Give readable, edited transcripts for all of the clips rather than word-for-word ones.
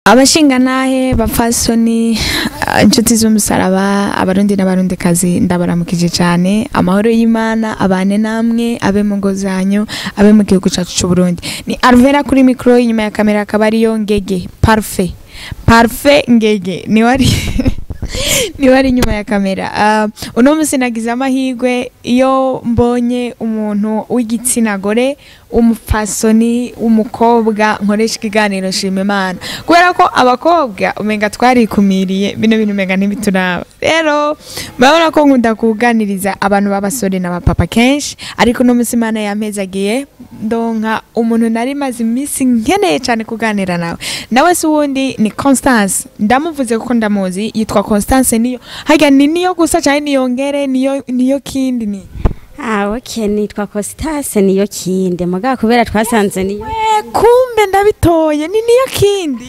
Abashingantahe, bapfasoni, inshuti z'umusaraba, Abarundi n'Abarundikazi, ndabaramukije cyane. Amahoro y'Imana abane namwe, abe mu ngo zanyu, abe mu gihugu cyacu cy'u Burundi. Ni Alvera kuri mikoro, inyuma ya kamera akaba ariyo Ngege Parfait. Parfait Ngege niwe ari inyuma ya kamera. Uno munsi nagize amahirwe iyo mbonye umuntu w'igitsina gore, umupfasoni, w'umukobwa nkoresha ikiganiro, shima Imana, kubera ko abakobwa umenga twarikumiriye bino bintu, umenga ntibituraba. Rero murabona ko nkunda kuganiriza abantu b'abasore n'abapapa kenshi, ariko uno munsi Imana yampezagiye ndonka umuntu nari maze iminsi nkeneye cyane kuganira nawe. Nawe si uwundi, ni Constance. Ndamuvuze kuko ndamuzi, yitwa Constance. Niyo harya ni niyo gusa cyane, niyongere niyo, niyo kindi ni? Ah, okay, nitwa Constance Niyo Kindi. Mugabo kubera twasanze niyo Kumbe ndabitoye, ni niyo kindi.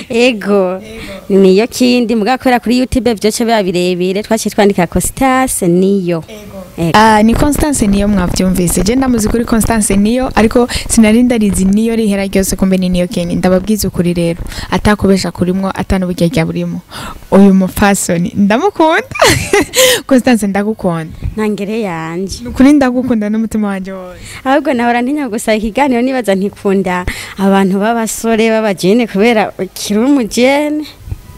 Ego. Ni Niyo Kindi, mugabo kubera kuri YouTube vyoce biba birebire, twaciye twandika Constance Niyo. Ego. Ah, ni Constance Niyo, mwavyumvise. Je ndamuzi kuri Constance Niyo, ariko sinari ndarizi niyo rihera ryose, kumbe ni niyo kindi. Ndababwiza ukuri rero, atakubesha kurimwo, atanuburyarya burimo, uyu mupfasoni ndamukunda. Constance, ndagukunda. Ntangere yanje. Ni ukuri, ndagukunda n'umutima wanje wose. Ahubwo nahora ntinya gusaba ikiganiro, nibaza ntikunda abantu b'abasore b'abajene kubera ukiri umujene.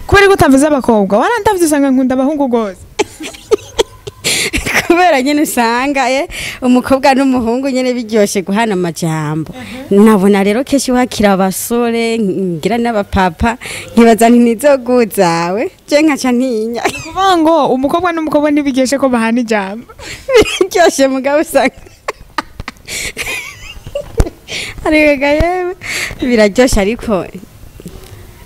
Kubera ko utavuze abakobwa, warandavye usanga nkunda abahungu gose. Kubera nyene usanga umukobwa n'umuhungu nyene biryoshe guhana amajambo. Nabona rero kenshi wakira abasore ngira n'abapapa, nkibaza nti nizoguzawe, je nkaca ntinya. Kuvuga ngo umukobwa n'umukobwa ntibiryoshe ko bahana ijambo? Biryoshe, mugabo usanga ariko ga yewe biraryoshe, ariko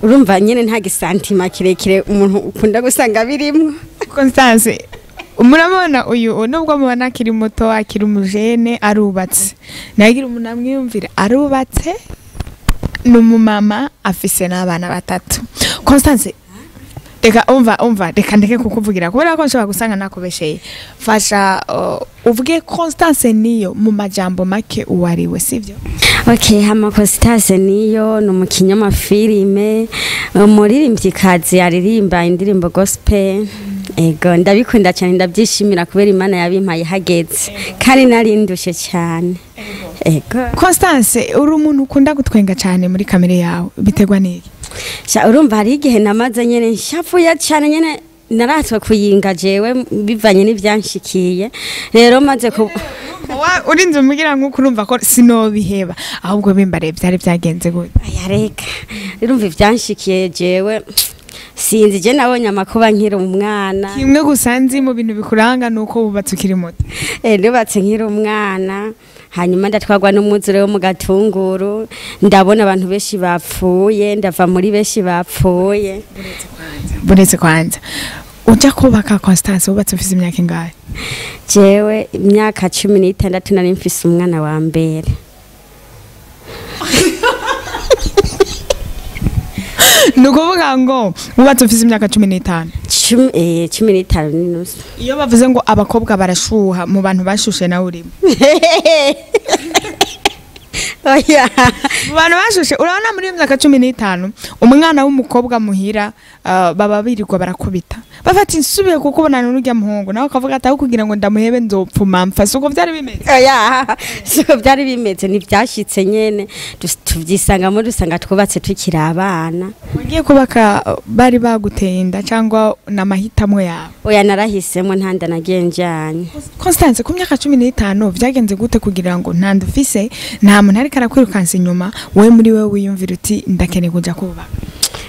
urumva nyene nta gisantima kirekire umuntu ukunda gusanga birimwo. Constance, murabona uyu, nubwo mubona akiri muto, akiri umujene, arubatse. Nagira umuntu amwiyumvira, arubatse, ni umumama, afise n'abana batatu. Constance, reka, umva, umva, reka ndeke kukuvugira kubera ko nshobora gusanga nakubesheye. Fasha uvuge Constance Niyo mu majambo make, uwo ari we, sivyo? Okay, hama Constance Niyo ni umukinyi w'amafilime, umuririmvyikazi aririmba indirimbo gospel. Ego, ndabikunda cyane, ndabyishimira kubera Imana yabimpaye hageze kandi narindushe cyane. Ego. Constance, uri umuntu ukunda gutwenga cyane muri kamere yawe, biterwa n'iki? Sha, urumva hari igihe namaze nyene nshavuye cyane, nyene naratwe kuyinga jewe bivanye n'ivyanshikiye. Rero maze ku Urinze umugira nk'uko urumva ko sinobiheba, ahubwo bimbare byari byagenze gute? Aya, reka, urumva ivyanshikiye jewe sinzi, je nabonye amakuba nkiri umwana. Kimwe gusa nzi mu bintu bikuranga ni uko wubatse ukiri muto. Nubatse nkiri umwana, hanyuma ndatwarwa n'umwuzure wo mu Gatunguru, ndabona abantu benshi bapfuye, ndava muri benshi bapfuye. Buretse kwanza, ujya kubaka, Constance, wubatse ufise imyaka ingahe? Jewe imyaka 16 nari mfise umwana wa mbere. Ni ukuvuga ngo wubatse ufise imyaka 15? 15 n'inusu. Iyo bavuze ngo abakobwa barashuha, mu bantu bashushe nawe urimo? Oya. Mu bantu bashushe, urabona muri iyo myaka 15, umwana w'umukobwa muhira baba birirwa barakubita, bafata insubiye kukubonana n'urya muhungu, nawe akavuga ati aho kugira ngo ndamuhebe nzopfuma mpfa. Si uko byari bimeze? Oya, siko byari bimeze, ntibyashitse nyene. Tuvyisangamo dusanga twubatse tukiri abana. Wagiye kubaka bari baguteye inda cyangwa ni amahitamo yawe? Oya, narahisemo, nta nda nagiye njanye. Constance, ku myaka 15 vyagenze gute kugira ngo nta nda ufise, nta muntu ariko arakwirukansa inyuma, wowe muri wewe wiyumvira uti ndakeneye kuja kubaka?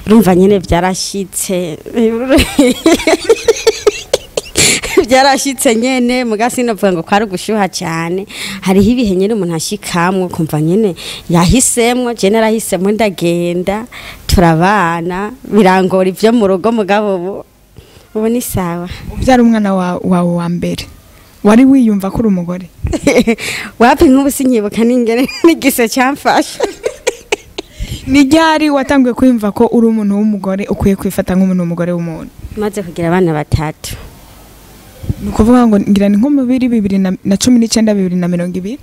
Urumva nyene byarashitse, byarashitse nyene, muga sinovuga ngo kwari ugushuha cyane. Hariho ibihe nyene umuntu ashikamwo kumva nyene yahisemwo. Je narahisemo, ndagenda, turabana, birangora ivyo mu rugo, mugabo ubu ni sawa. Uvyara umwana wawe wa mbere, wari wiyumva ko uri umugore? Wapi, nk'ubu sinyibuka n'ingene n'igise cyamfashe. Ni ryari watanguye kwiyumva ko uri umuntu w'umugore, ukwiye kwifata nk'umuntu w'umugore w'umuntu? Maze kugira abana batatu. Ni ukuvuga ngo ngira ni nko mu biri 2019, 2020.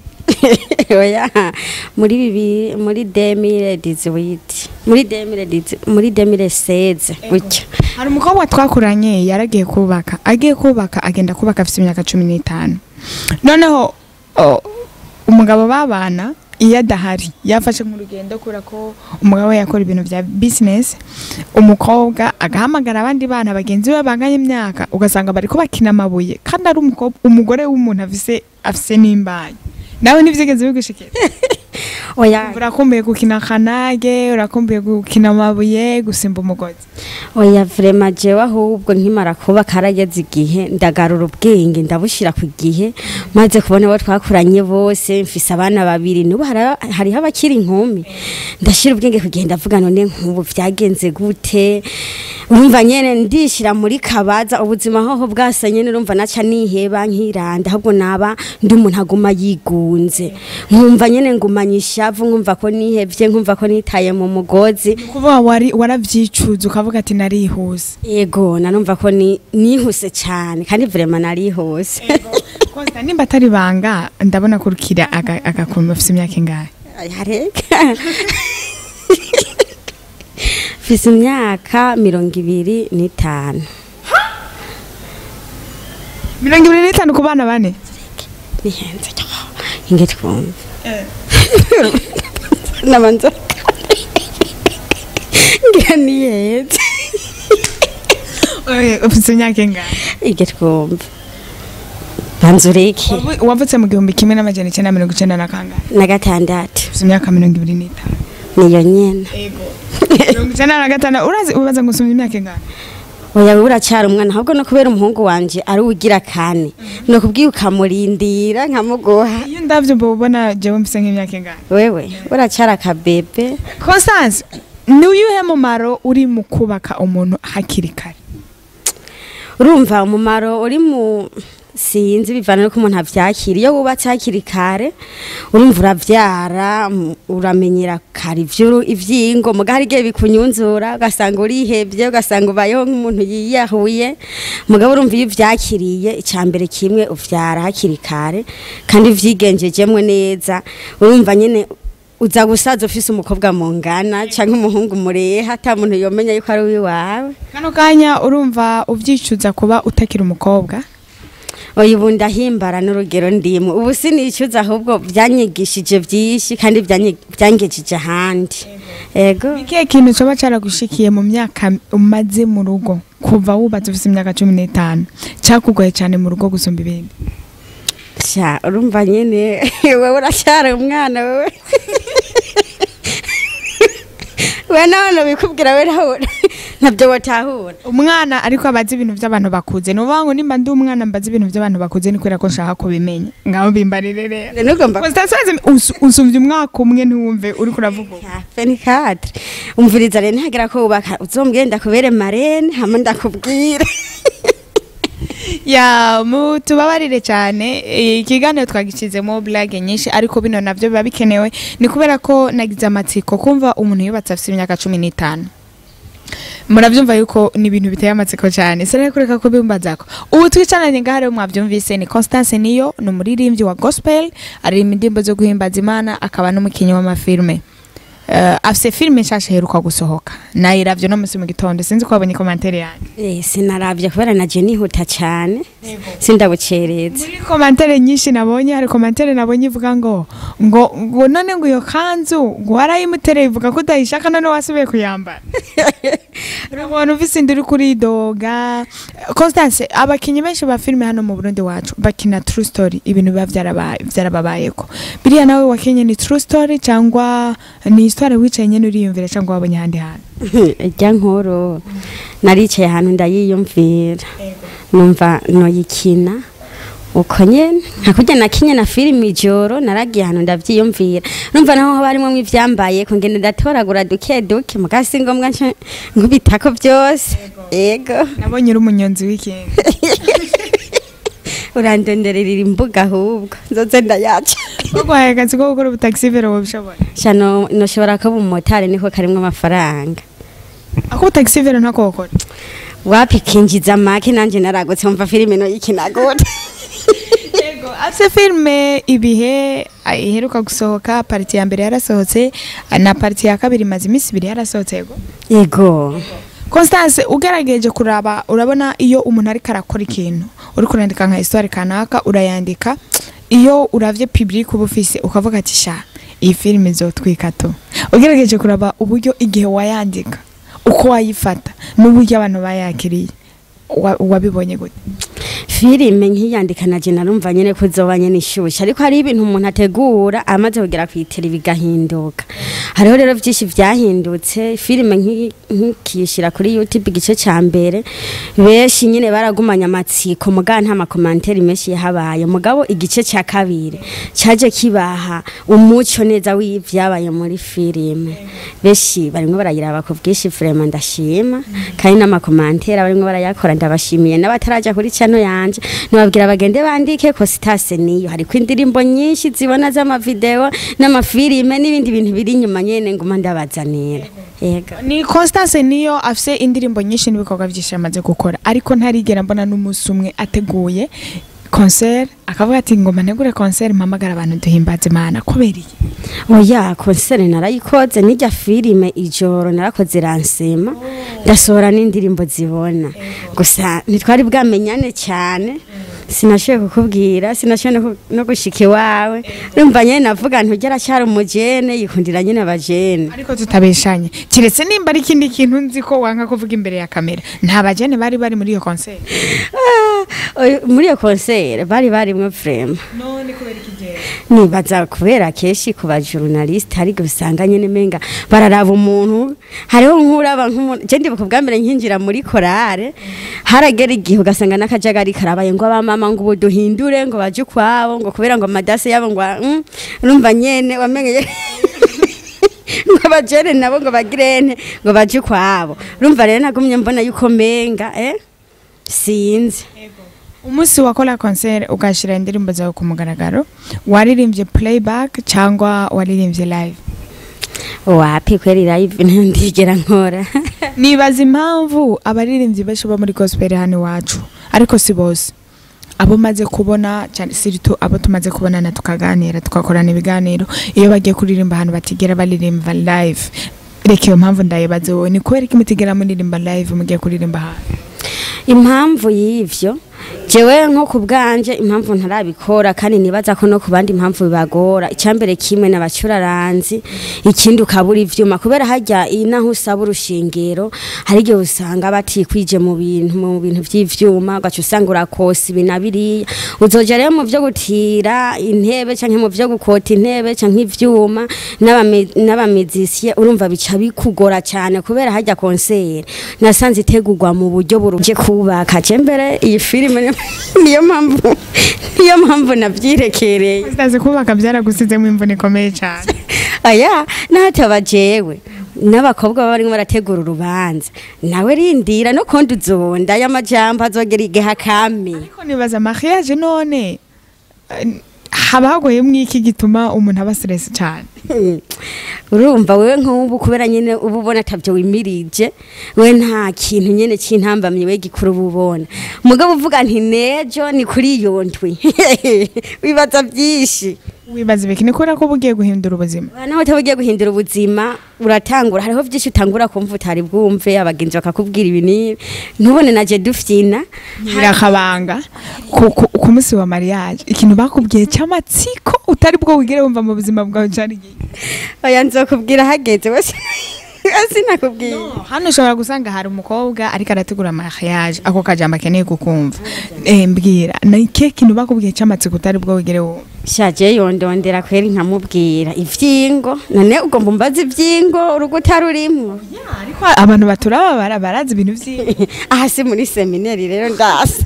Oya, muri bibiri, muri 2018, muri 2010, muri 2016 gutyo. Hari umukobwa twakuranye yaragiye kubaka, agiye kubaka agenda kubaka afite imyaka 15. Noneho umugabo babana iyo adahari yafashe nk'urugendo, kubera ko umugabo we yakora ibintu bya business, umukobwa agahamagara abandi bana bagenzi be banganya imyaka, ugasanga bariko bakina amabuye kandi ari umukobwa, umugore w'umuntu afise n'imbanyi. Nawe ntivyigeze bigushikira? Oya. Urakumbuye gukina kanage, urakumbuye gukina amabuye, gusimba umugozi? Oya, vraiment, jewe ahubwo nkimara kuba karageze igihe ndagarura ubwenge, ndabushira ku gihe, maze kubona abo twakuranye bose mfise abana babiri, n'ubu hariho abakiri inkumi, ndashira ubwenge ku gihe, ndavuga none nk'ubu vyagenze gute? Urumva nyene ndishira muri kabaza ubuzima hoho bwasa nyene, urumva naca niheba nkiranda, ahubwo naba ndi umuntu aguma yigunze, nkumva nyene ngumanye ishavu, nkumva ko nihevye, nkumva ko nitaye mu mugozi. Kuvuga wari waravyicuza ukavuga ati narihuse? Yego, nanumva ko ni nihuse cyane, kandi vraiment narihuse. Costa, nimba atari banga, ndabona kurukira agakumbi, ufise imyaka ingahe? Yareka, mfise imyaka 25. 25 ku bana bane? Nihenze, inge twumve nabanza ngira nihenze. Oye, ufise imyaka ingahe? Inge twumve, banza ureke. Wavutse mu 1990 na kangahe? Na gatandatu. Ufise imyaka 25. Niyo nyene. Ego, 96. Urazi ubaza ngo usumye imyaka ingahe? Oya, wewe uracyari umwana, ahubwo no kubera umuhungu wanje ari ugira kane, no kubwiye ukamurindira nkamuguha. Iyo ndavyo mba ubona jewe mfise nk'imyaka ingahe? Wewe uracyari akabebe. Constance, ni uyuhe mumaro uri mu kubaka umuntu hakiri kare? Urumva umumaro uri mu, sinzi, bivana nuko umuntu avyakira. Iyo wubatse hakiri kare, urumva uravyara, uramenyera kare ivyingo, muga hari igihe bikunyunzura, ugasanga urihevye, ugasanga ubayeho nk'umuntu yiyahuye. Mugabo urumva iyo uvyakiriye, icambere kimwe uvyara hakiri kare kandi uvyigenjejemwo neza, urumva nyene uza gusaza ufise umukobwa mungana canke umuhungu mureha, ata muntu yomenya yuko ari uwiwawe. Kano kanya urumva uvyicuza kuba utakiri umukobwa? Oya, ubu ndahimbara n'urugero ndimo ubu, sinicuza, ahubwo byanyigishije byinshi kandi byangejeje ahandi, ego. Ni ikihe kintu coba caragushikiye mu myaka umaze mu rugo, kuva wubatse ufise imyaka 15, cakugoye cane mu rugo gusumba ibindi? Sha, urumva nyene wewe uracyari umwana, wewe we nawe bikubwira, we nawe ntabyo watahura. Umwana ariko abaza ibintu by'abantu bakuze, ni ukuvuga ngo nimba ndi umwana mbaza ibintu by'abantu bakuze, ni kubera ko nshaka kubimenya. Ngaho bimbarire rero. Nugomba Constance, unsumvye umwaka umwe, ntiwumve uriko uravuga ubu. Ni cadre, umviriza rero, ntihagera ko wubaka uzombwire ndakubere marraine, hama ndakubwira. Ya, mutubabarire cyane, ikiganiro twagishizemo blague nyinshi, ariko bino navyo biba bikenewe. Ni kubera ko nagize amatsiko kumva umuntu yubatse afite imyaka 15. Murabyumva yuko ni ibintu biteye amatsiko cyane, sinari kureka kubimbazako. Ubu twicaranye ngaha rero, mwabyumvise, ni Constance Niyo, ni umuririmbyi wa gospel, aririmba indirimbo zo guhimbaza Imana, akaba n'umukinnyi w'amafilme. Afise filime nshasha iheruka gusohoka, nayiravye no musi mu gitondo. Sinzi ko wabonye commentaire yanjye. Sinaravye kubera naje nihuta cyane, sindabucereza. Muri commentaire nyinshi nabonye, hari commentaire nabonye ivuga ngo none ngo iyo kanzu ngo warayimutereye, ivuga ko utayishaka, none wasubiye kuyambara. Urabona ufise inda, uri kuridoga. Constance, abakinyi benshi ba filime hano mu Burundi wacu bakina true story, ibintu biba vyarababayeko. Biriya nawe wakinye ni true story, cyangwa ni histoire wicaye nyene uriyumvira, cyangwa wabonye ahandi hantu? Ijya nkuru naricaye ahantu ndayiyumvira, numva noyikina uko nyene nka kurya nakinye na filime ijoro. Naragiye ahantu ndavyiyumvira, numva naho haba harimwo ivyambaye ko ngenda ndatoragura duke duke, muga si ngombwa nce nkubitako byose, yego. Nabonye uri umunyonzi w'ikinga. Urandonderera imbuga ahubwo nzoze ndayaca. Baguhaye akazi ko gukora ubutaxi vélo, wobishobora? Sha, no noshobora kuba umumotari, niko karimwo amafaranga. Ako ubutaxi vélo ntako wokora? Wapi, kinjiza make, nanje naragutse, mva filime no yikina gute? Yego. Afise filme Ibihe iheruka gusohoka, partie ya mbere yarasohotse na partie ya kabiri imaze iminsi 2 yarasohotse. Yego. Yego. Constance, ugerageje kuraba, urabona iyo umuntu ariko arakora ikintu, uri kurandika nka histoire kanaka, urayandika, iyo uravye public uba ufise ukavuga ati sha iyi filime izotwika to. Ugerageje kuraba uburyo igihe wayandika uko wayifata n'uburyo abantu bayakiriye, wabibonye gute? Filime nkiyandika naje narumva nyene ko izoba nyene ishushe, ariko hari ibintu umuntu ategura amaze kugera kwitera bigahinduka. Hariho rero vyinshi vyahindutse. Filime nkikishira kuri YouTube igice ca mbere, benshi nyene baragumanya amatsiko, mugabo nta ma commentaires menshi yahabaye. Mugabo igice ca kabiri caje kibaha umuco neza w'ivyabaye muri filime, benshi barimwo barayiraba ku bwinshi. Vraiment ndashima, kandi n'ama commentaires barimwo barayakora, ndabashimiye. N'abataraja kuri channel yanje nababwira bagende bandike Constance Niyo, hariko indirimbo nyinshi zibona z'amavideo n'amafilime n'ibindi bintu biri inyuma nyene nguma ndabazanira. Yego. Ni Constance Niyo afise indirimbo nyinshi n'ibikorwa byinshi yamaze gukora, ariko ntarigera mbona n'umunsi umwe ateguye concert akavuga ati ngoma ntegure concert mpamagara abantu duhimbaze Imana. Kubera iki? Oya, concert narayikoze nijya filime Ijoro, narakoze lancement, ndasohora n'indirimbo zibona. Gusa ntitwari bwamenyane cyane, sinashoboye kukubwira, sinashoboye no gushika iwawe. Urumva nyene navuga nti ugera cyari umujene yikundira nyene abajene. Ariko tutabeshanye, kiretse nimba ari ikindi kintu nzi ko wanka kuvuga imbere ya kamera, nta bajene bari muri iyo concert? Ah, muri iyo concert bari barimwo vraiment. None kubera iki gihe? Nibaza kubera kenshi ku ba journaliste hari usanga nyene menga bararaba umuntu, hariho nk'uraba nk'umuntu. Je ndibuka ubwa mbere nkinjira muri korale, haragera igihe ugasanga n'akajagari karabaye, ngo abamama ngo ubu duhindure ngo baje ukwabo, ngo kubera ngo amadase yabo ngo urumva nyene wamenye ngo abajene nabo ngo bagirene ngo baje ukwabo. Urumva rero nagumye mbona yuko menga sinzi. Umunsi wakora concert ugashira indirimbo zawe ku mugaragaro, waririmbye playback cyangwa waririmbye live? Wapi kweri, live ntigera nkora. Nibaza impamvu abaririmbyi benshi bo muri gospel hano iwacu, ariko si bose, abo maze kubona cyane, surtout abo tumaze kubonana tukaganira tugakorana ibiganiro, iyo bagiye kuririmba ahantu batigera baririmba live. Reka iyo mpamvu ndayibaze wowe: ni kubera iki mutigera muririmba live mugiye kuririmba ahantu? Impamvu y'ivyo, jewe nko ku bwanje impamvu ntarabikora, kandi nibaza ko no ku bandi impamvu bibagora, icyambere kimwe n'abacuraranzi, ikindi ukabura ivyuma, kubera harya inaho usaba urushingero hari igihe usanga batikwije mu bintu vy'ivyuma, ugaca usanga urakosa ibi na biriya. Uzoja rero mu vyo gutira intebe canke mu vyo gukota intebe canke ivyuma n'abamizisiye, urumva bica bikugora cyane, kubera harya concert nasanze itegurwa mu buryo buruje kubaka. Je mbere iyi filime niyo mpamvu navyirekereye. Ndazi kubaka byaragusizemo imvune ikomeye cyane. Aya nahataba jewe n'abakobwa baba barimo barategura urubanza, nawe rindira no kondi uzonda y'amajambo azogera igihe akame. Ariko nibaza mariage none haba hagoyemwo iki gituma umuntu aba stress cyane? Urumva wewe nk'ubu kubera nyene uba ubona atavyo wimirije, we nta kintu nyene c'intambamyi we gikuru uba ubona. Mugabo uvuga nti nejo ni kuri iyo ndwi, wibaza byinshi. Wibaza ibiki? Ni kubera ko uba ugiye guhindura ubuzima? Naho utaba ugiye guhindura ubuzima, uratangura hariho byinshi utangura kumva utari bwumve, abagenzi bakakubwira ibi n'ibi, ntubone naje dufyina. Birakabanga ku munsi wa mariage, ikintu bakubwiye cy'amatsiko utari bwo wigere wumva mu buzima bwawe cyari igihe? Oya, nzokubwira hageze, wese sinakubwiye. Hano ushobora gusanga hari umukobwa ariko arategura mariage, ako kajambo akeneye kukumva. Mbwira, ni ikihe kintu bakubwiye cy'amatsiko utari bwo wigere wumva? Shaje yondondera kweri nkamubwira ivyingo. None ugomba umbaza ivyingo urugo utarurimwo? Ariko abantu baturaba barazi ibintu vyinshi. Aha si muri seminari rero, ndasi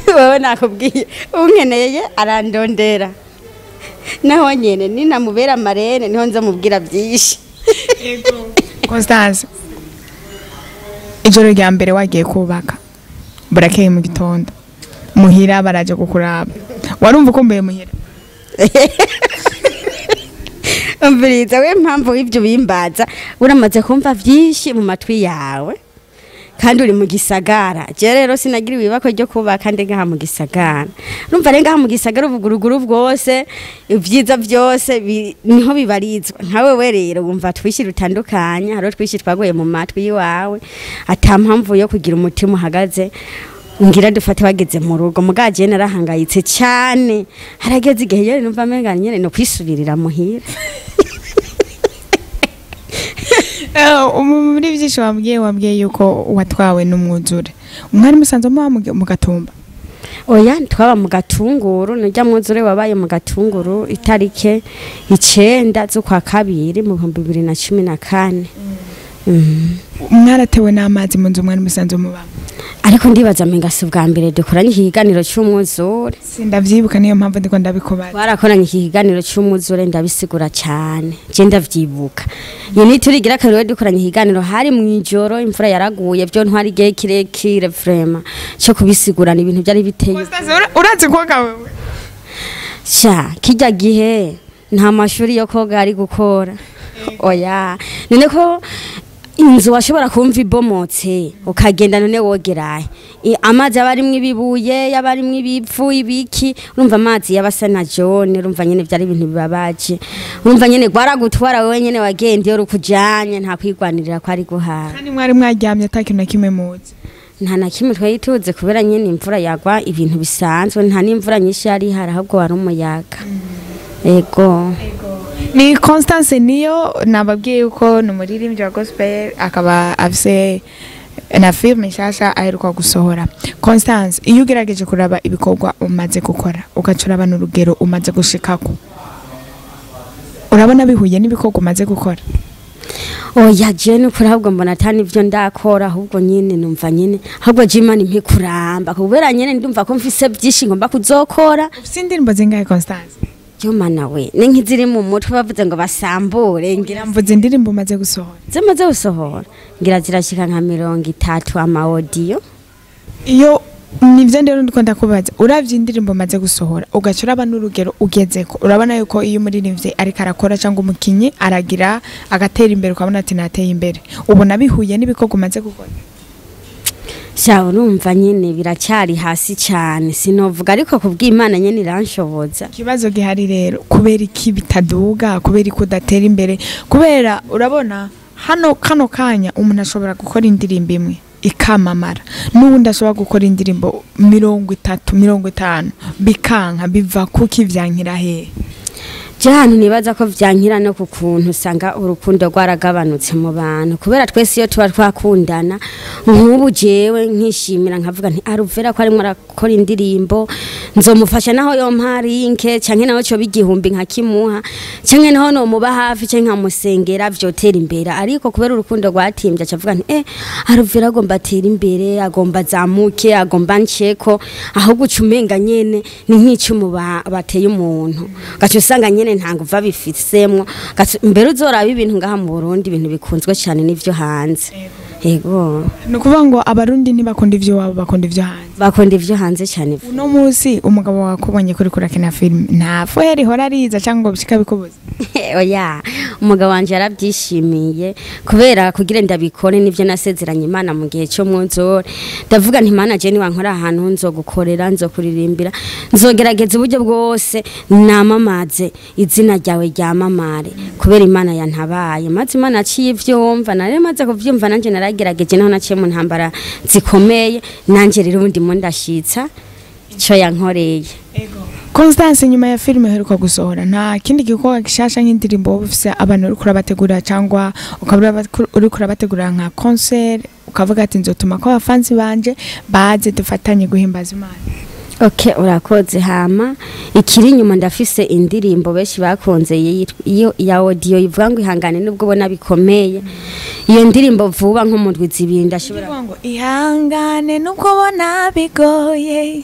wewe nakubwiye, unkeneye arandondera, naho nyene ninamubera marraine niho nza mubwira byinshi. Constance, ijoro rya mbere wagiye kubaka, burakeye mu gitondo muhira baraje kukuraba, warumva ukumbuye muhira? Umviriza we, mpamvu w'ibyo bimbaza, uramaze kumva byinshi mu matwi yawe. Kandi uri mu gisagara. Je rero sinagira ibibako ryo kubaka ndi ngaha mu gisagara. Urumva rero ngaha mu gisagara ubuguruguru bwose, ibyiza byose niho bibarizwa. Nkawe we rero wumva twishi rutandukanye, hariho twishi twaguye mu matwi yiwawe, ata mpamvu yo kugira umutima uhagaze. Ngira dufate bageze mu rugo, mugaje narahangayitse cyane. Harageze igihe yari numva menga nyene no kwisubirira muhira. Muri byinshi wambwiye yuko watwawe n'umwuzure. Umwari musanze mu Gatumba? Oya, twaba mu Gatunguru. Nujya mwuzure wabaye mu Gatunguru itarike 9 z'ukwa kabiri mu 2014. Mwaratewe n'amazi mu nzu mwari musanze mubamo? Ariko ndibaza menga si ubwa mbere dukoranye ikiganiro cy'umwuzure. Sindavyibuka, niyo mpamvu ndiko ndabikubaza. Twarakoranye ikiganiro cy'umwuzure ndabisigura cyane, je ndavyibuka. Iyo niturigira kabiri dukoranye ikiganiro hari mu ijoro, imvura yaraguye, byo ntwari igihe kirekire vraiment cyo kubisigurana, ibintu byari biteye. Urazi koga wewe? Sha, kijya gihe nta mashuri yo koga ari gukora. Oya, none ko inzu washobora kumva ibomotse ukagenda, none wogerahe? Amazi aba arimwo ibibuye, yaba arimwo ibipfu, ibiki, urumva amazi yaba asa na jone. Urumva nyene vyari ibintu bibabaje. Urumva nyene rwaragutwara wewe nyene, wagenda iyo rukujanye, nta kwigwanirira kwari guhara. Kandi mwari mwaryamye ata kintu na kimwe muzi? Nta na kimwe twari tuzi, kubera nyene imvura yagwa ibintu bisanzwe, nta n'imvura nyinshi yari ihari, ahubwo wari umuyaga. Ego. Ni Constance niyo nababwiye yuko ni umuririmbyi wa gospel, akaba afise na filme nshasha aheruka gusohora. Constance, iyo ugerageje kuraba ibikorwa umaze gukora, ugaca uraba n'urugero umaze gushikako, urabona bihuye n'ibikorwa umaze gukora? Oya, je nukuri ahubwo mbona atani ivyo ndakora, ahubwo nyene numva nyene ahubwo je Imana impe kuramba, kubera nyene ndumva ko mfise byinshi ngomba kuzokora. Ufise indirimbo zingahe, Constance? Yo mana we, ni nk'iziri mu mutwe bavuze ngo basambure, ngira Mvuze indirimbo umaze gusohora. Zimaze gusohora ngira zirashika nka 30 ama audio. Iyo nivyo ndero ndiko ndakubaza, uravye indirimbo umaze gusohora ugaca uraba n'urugero ugezeko, urabona yuko iyo umuririmbyi ariko arakora cyangwa umukinyi aragira agatera imbere, ukabona ati nateye imbere, ubona bihuye n'ibikorwa umaze gukora? Sha, urumva nyene biracyari hasi cyane, sinovuga, ariko kubw'Imana nyene iranshoboza. Ikibazo gihari rero, kubera iki bitaduga, kubera iki udatera imbere? Kubera urabona hano kano kanya umuntu ashobora gukora indirimbo imwe ikamamara, n'ubundi ashobora gukora indirimbo 30, 50 bikanka. Biva kuki? Vyankira hehe? Je ahantu nibaza ko vyankira no ku kuntu usanga urukundo rwaragabanutse mu bantu, kubera twese iyo tuba twakundana, nk'ubu jewe nkishimira nkavuga nti Aruvera ko arimo arakora indirimbo, nzomufasha naho yompa rinke, canke naho coba 1000 nkakimuha, canke naho nomuba hafi, canke nkamusengera, vyotera imbere. Ariko kubera urukundo rwatimbye, acavuga nti Aruvera agomba atere imbere, agomba azamuke, agomba nceko, ahubwo uca umenga nyene ni nk'icumu bateye umuntu, gaca usanga nyene nta nguvu abifisemwo. Mbere uzoraba ibintu ngaha mu Burundi, ibintu bikunzwe cyane n'ivyo hanze. Yego. Ni ukuvuga ngo Abarundi ntibakunda ivyo wabo, bakunda ivyo hanze? Bakunda ivyo hanze cyane. Uno munsi umugabo wakubonye kuri kurakina filime, nta fuheri ihora ariza cyangwa ngo bishika bikubuze? Oya, umugabo wanje yarabyishimiye, kubera kugira ndabikore nivyo nasezeranye Imana mu gihe cyo mwuzure. Ndavuga nti Imana, je niwankora ahantu nzogukorera, nzokuririmbira, nzogerageza uburyo bwose namamaze izina ryawe ryamamare, kubera Imana yantabaye. Maze Imana aciye ivyumva, nari maze kuvyumva, nanje naragerageje, naho naciye mu ntambara zikomeye, nanje rero ubundi mo ndashitsa ico yankoreye. Constance, nyuma ya filime iheruka gusohora, nta kindi gikorwa gishasha nk'indirimbo woba ufise abantu uriko urabategurira, cyangwa ukaba uriko urabategurira nka concert, ukavuga ati nzotuma ko abafansi banje baze dufatanye guhimbaza Imana? Okay, urakoze. Hama ikiri inyuma, ndafise indirimbo benshi bakunze iyo ya audio ivuga ngo ihangane nubwo ubona bikomeye. Iyo ndirimbo vuba nko mu ndwi 2 ndashobora Ivuga ngo ihangane nubwo ubona bigoye.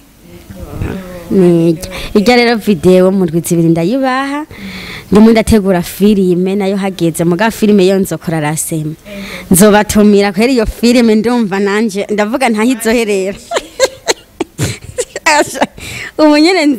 Nijya ijya rero video mu ndwi 2 ndayibaha. Ndimo ndategura filime nayo, hageze muga filime yo nzokora rasema nzobatumira, kwera iyo filime ndumva nanje ndavuga ntahizoherera. Ubu nyene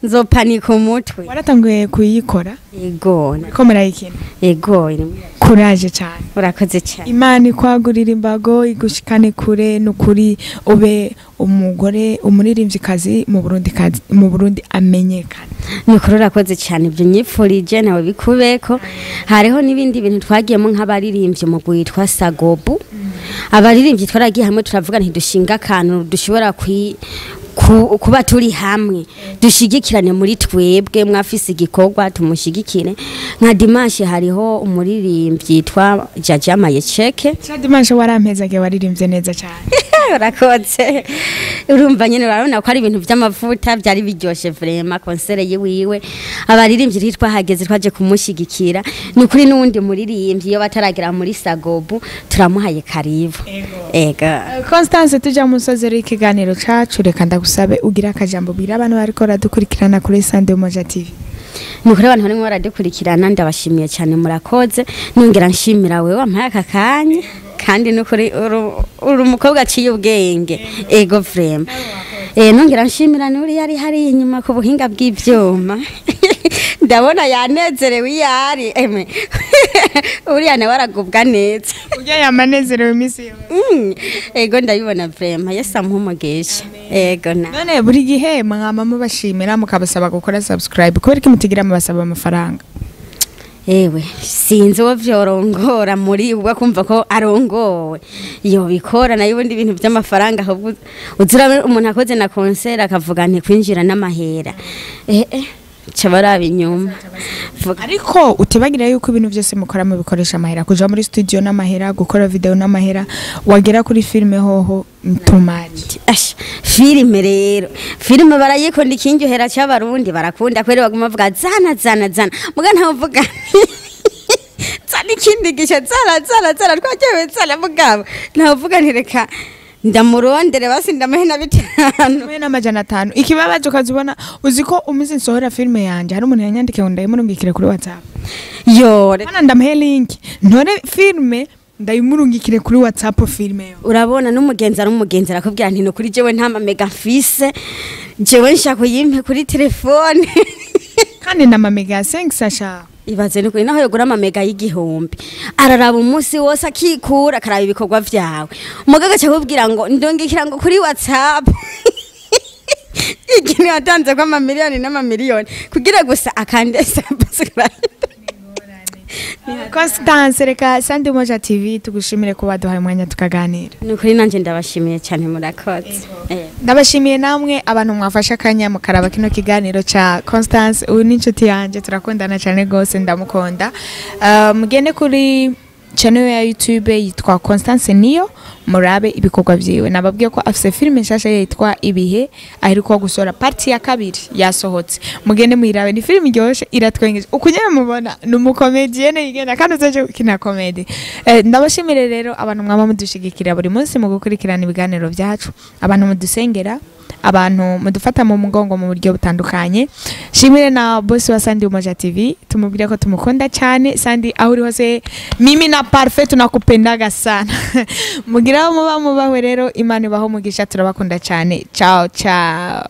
nzopanika umutwe. Waratanguye kuyikora? Yego. Ko murayikina? Yego. Kuraje cyane. Urakoze cyane. Imana ikwagurira imbago, igushikane kure, nukuri ube umugore umuririmvyikazi mu Burundi, mu Burundi amenyekana. Nukuri urakoze cyane, ibyo nyipfurije nawe bikubeko. Hariho n'ibindi bintu twagiyemo nk'abaririmbyi mu gwitwa Sagobu. Abaririmbyi twaragiye hamwe turavuga ntidushinga akantu dushobora kuba turi hamwe, dushigikirane muri twebwe, mwafise igikorwa tumushigikire. Nka dimanche hariho umuririmbyi yitwa Jaja Mayecheke. Cha dimanche warampezage, waririmbye neza cyane. Urakoze. Urumva nyene urabona ko ari ibintu by'amavuta byari biryoshe vraiment concert yiwiwe. Abaririmbyi twahageze twaje kumushigikira. Ni kuri n'uwundi muririmbyi iyo bataragera muri Sagobu turamuhaye karibu. Ego. Constance, tuja musozero ikiganiro cacu, reka ndagusabe ugira akajambo bwira abantu bariko baradukurikirana kuri Sunday Umoja TV. Nukuri abantu barimo baradukurikirana ndabashimiye cyane, murakoze. Nongera nshimira wewe wampaye aka kanya, kandi nukuri uri umukobwa aciye ubwenge. Ego vraiment. Nongera nshimira nuri yari hari inyuma ku buhinga bw'ivyuma. Ndabona yanezerewe iyo ari. Emwe uriya nawe aragubwa neza. Urya yamanezerewe imisi yose. Ego ndabibona vraiment, Yesu amuhe umugisha. Ego na. None buri gihe mwama mubashimira mukabasaba gukora subscribe, kubera iki mutigira mubasaba amafaranga? Ewe sinzi uwo vyorongora muri ubwo kumva ko arongowe yobikora, nayo ubundi ibintu by'amafaranga ahubwo uzura umuntu akoze na concert akavuga nti kwinjira n'amahera ca baraba inyuma. Ariko utibagira yuko ibintu byose mukora mubikoresha amahera, kuja muri studio n'amahera, gukora video n'amahera, wagera kuri filme hoho ntumaje. Filime rero, filime barayikunda, ikinjohera cy'abarundi barakunda kwere, baguma bavuga zana zana zana, muga ntavuga zana ikindi gisha zana zana zana twajewe zana, mugabo ntavuga nti reka ndamurondere basi ndamuhe na 5 mwe na 500. Ikibabaje ukazibona uziko umizi nsohora filme yanje hari umuntu yanyandikiye ngo ndayimurungikire kuri WhatsApp. Yo hana ndamuhe link ntore filme ndayimurungikire kuri WhatsApp filme yo. Urabona n'umugenzi ari umugenzi arakubwira nti no kuri jewe nta mamega mfise, jewe nshaka kuyimpe kuri telefone. Kandi na mamega 5 sasha. Ibaze ni kuri naho yogura amamega y'igihumbi araraba umunsi wose akikura akaraba ibikorwa vyawe, mugaga cyakubwira ngo ndongekira ngo kuri WhatsApp. Ikintu yatanze kwa amamiliyoni n'amamiliyoni kugira gusa akande subscribe. Constance, reka Sunday Umoja TV tugushimire ko baduhaye umwanya tukaganira. Ni kuri nanje ndabashimiye cyane, murakoze. Ndabashimiye namwe abantu mwafasha akanya mukaraba kino kiganiro ca Constance. Uyu ni inshuti yanje, turakundana cyane gose, ndamukunda. Mugende kuri channel ya YouTube yitwa Constance Niyo, murabe ibikorwa vyiwe. Nababwiye ko afise filme nshasha yitwa Ibihe, aheruka gusora party ya 2 yasohotse. Mugende muyirabe, ni filme iryoshe, iratwengeje. Ukunyene mubona ni umukomedienne yigenda kandi uzoje gukina comedy. Ndabashimire rero abantu mwama mudushigikira buri munsi mu gukurikirana ibiganiro byacu, abantu mudusengera, abantu mudufata mu mugongo mu buryo butandukanye. Shimire na boss wa Sunday Umoja TV, tumubwire ko tumukunda cyane. Sandy aho uri hose, mimi na Parfait tunakupendaga sana. Mugira muba mubahwe rero, Imana ibaho umugisha, turabakunda cyane. Ciao ciao.